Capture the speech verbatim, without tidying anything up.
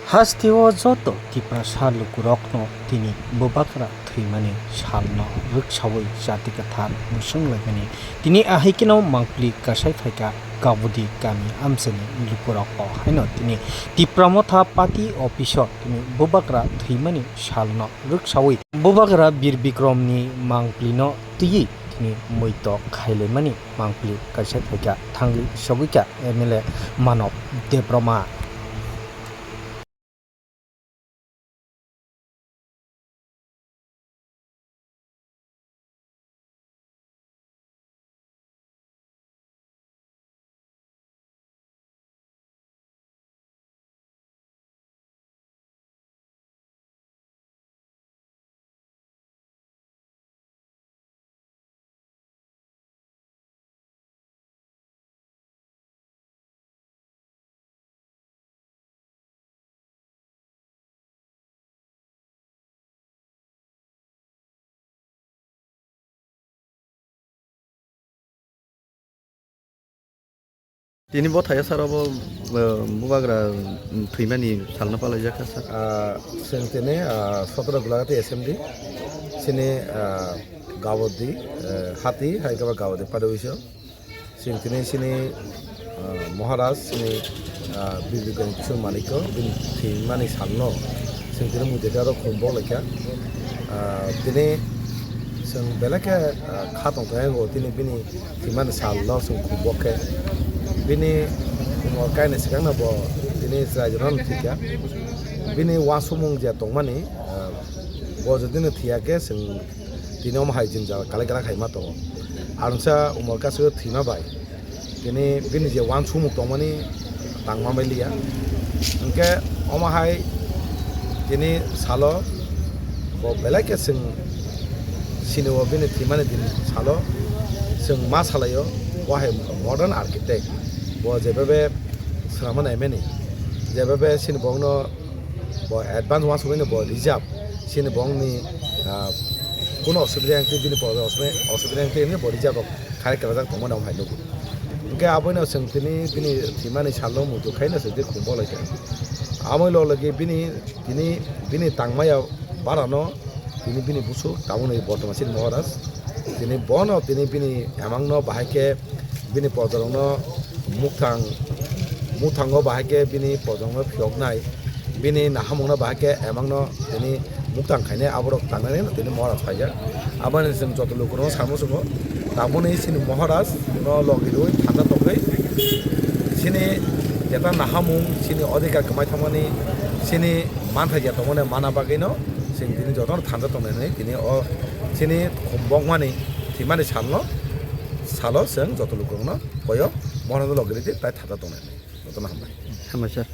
Hasteo joto Tiprasa lukurokno tini bubagra thwimani salno rwksawi jati kwthar mwswng laimani. Tini ahaikeno mangpili kasai phaikha Gabodi kami amchaini lukurok o haino tini Tipra Motha party office o tini bubagra thwimani salno rwksawi bubagra Bir Bikromni mangpilino twiwi tini muito khailaimani mangpili kaisa phaikha thangwi sogwikha M L A Manob Debbarma. Tini bo thaya sara bo, eh, bubagra, mm, thwimani salno palaijak kha sir. Ah, chwng tini, ah, sotoro Golagati assembly chini, ah, Gabodi, eh, hati hai khe ba Gabodi party office o. Chwng tini chini, ah, Maharaj chini, ah, Bir Bikrom Kishore Manikya bini thwimani salno chwng tini muitu khe aro khum bok laikha. Ah, tini chwng belai khe, ah, kha tong thangwi tini bini thwimani salno chwng khum bok khe bini umor kainwi swkangno bo tini chwrairokno thwikha. Bini uansukmung je tongmani, ah, bo jodi no thwiya khe chwng tini omo hai jwngjal kalai kalai khaima tongo. Arungsa umor kasu thwima bai tini bini je uansukmung tongmani tangma bai liya. Hwnkhe omo hai tini salo bo belai khe chwng sini o bini thwimani din salo chwng ma salaio, bo hai modern architect. Bo jebebe swnamma naimani, jebebe sini bongno bo advance uansukmani bo reserve. Chini bongni, ah, kuno osubida yang twi bini pore osubida, osubida yang twi bini body jabok khai kwlajak tongmani omo hai nugo. Hwnkhe aboino chwng tini bini thwimani salno muitu khaino chwng twi khum bok laikha. Amoi log logi bini tini bini tangmaya barano tini bini busu tabukni bortoman chini Maharaj. Tini bono tini bini emangno bahai khe bini projarokno mukthang, mukthango bahai khe bini projarokno phiyoknai, bini nahamungno bahai khe emangno tini muktang khainai aborok tangnani tini Maharaj phaijak. Aboni chwng joto lukurokno samo chwngo, tabukni chini Maharaj no logi rwi thangsa tongwi chini jeta nahamung, chini odhikar kwmai thangmani, chini manthai ya tongmani mana bagwino chwng tini jotono thangsa tongnani tini o chini khum bokmani thwimani salno salo chwng joto lukurokno koyo Maharaj no logi rwi tei thangsa tongnani jotono hambai. Hambai sir.